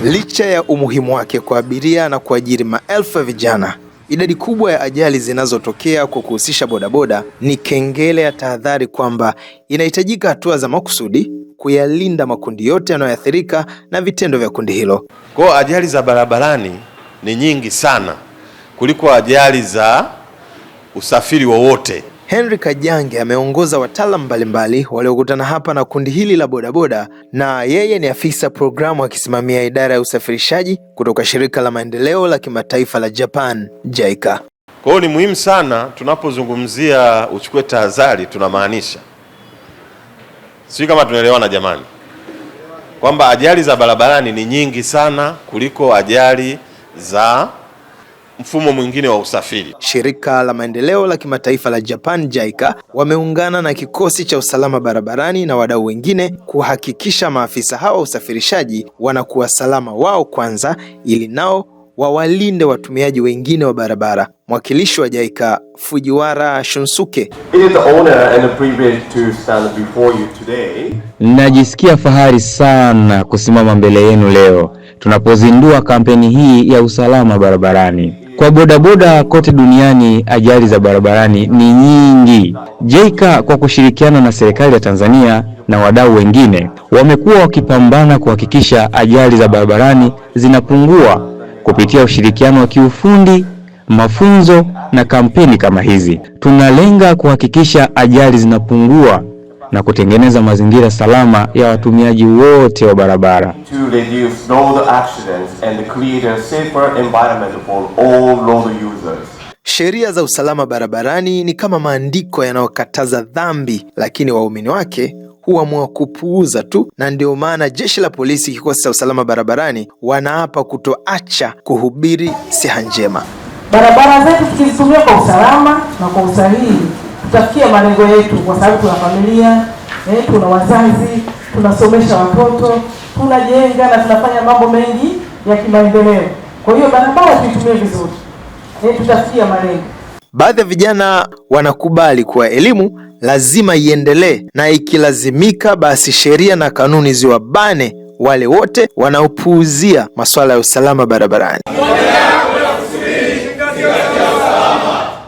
Licha ya umuhimu wake kwa abiria na kuajiri maelfu ya vijana, idadi kubwa ya ajali zinazotokea kwa kuhusisha bodaboda ni kengele ya tahadhari kwamba inahitajika hatua za makusudi kuyalinda makundi yote yanayoathirika na vitendo vya kundi hilo. Kwa hiyo ajali za barabarani ni nyingi sana kuliko ajali za usafiri wowote. Henry Kajange ameongoza wataalamu mbalimbali waliokutana hapa na kundi hili la bodaboda, na yeye ni afisa programu akisimamia idara ya usafirishaji kutoka shirika la maendeleo la kimataifa la Japan, JICA. Kwa hiyo ni muhimu sana tunapozungumzia uchukue tahadhari, tunamaanisha, sijui kama tunaelewana jamani, kwamba ajali za barabarani ni nyingi sana kuliko ajali za mfumo mwingine wa usafiri. Shirika la maendeleo la kimataifa la Japan JICA wameungana na kikosi cha usalama barabarani na wadau wengine kuhakikisha maafisa hawa wa usafirishaji wanakuwa salama wao kwanza, ili nao wawalinde watumiaji wengine wa barabara. Mwakilishi wa JICA Fujiwara Shunsuke: It is an honor and a privilege to stand before you today. Najisikia fahari sana kusimama mbele yenu leo tunapozindua kampeni hii ya usalama barabarani. Kwa bodaboda kote duniani, ajali za barabarani ni nyingi. JICA kwa kushirikiana na serikali ya Tanzania na wadau wengine wamekuwa wakipambana kuhakikisha ajali za barabarani zinapungua kupitia ushirikiano wa kiufundi, mafunzo na kampeni kama hizi. Tunalenga kuhakikisha ajali zinapungua na kutengeneza mazingira salama ya watumiaji wote wa barabara. To reduce road accidents and create a safer environment for all road users. Sheria za usalama barabarani ni kama maandiko yanayokataza dhambi, lakini waumini wake huamua kupuuza tu, na ndio maana jeshi la polisi, kikosi cha usalama barabarani, wanaapa kutoacha kuhubiri siha njema. Barabara zetu tukizitumia kwa usalama na kwa usahihi, tutafikia malengo yetu, kwa sababu tuna familia tuna wazazi, tunasomesha watoto, tunajenga na tunafanya mambo mengi ya kimaendeleo. Kwa hiyo barabara tuitumie vizuri, tutafikia malengo. Baadhi ya vijana wanakubali kuwa elimu lazima iendelee na ikilazimika basi sheria na kanuni ziwabane wale wote wanaopuuzia masuala ya usalama barabarani.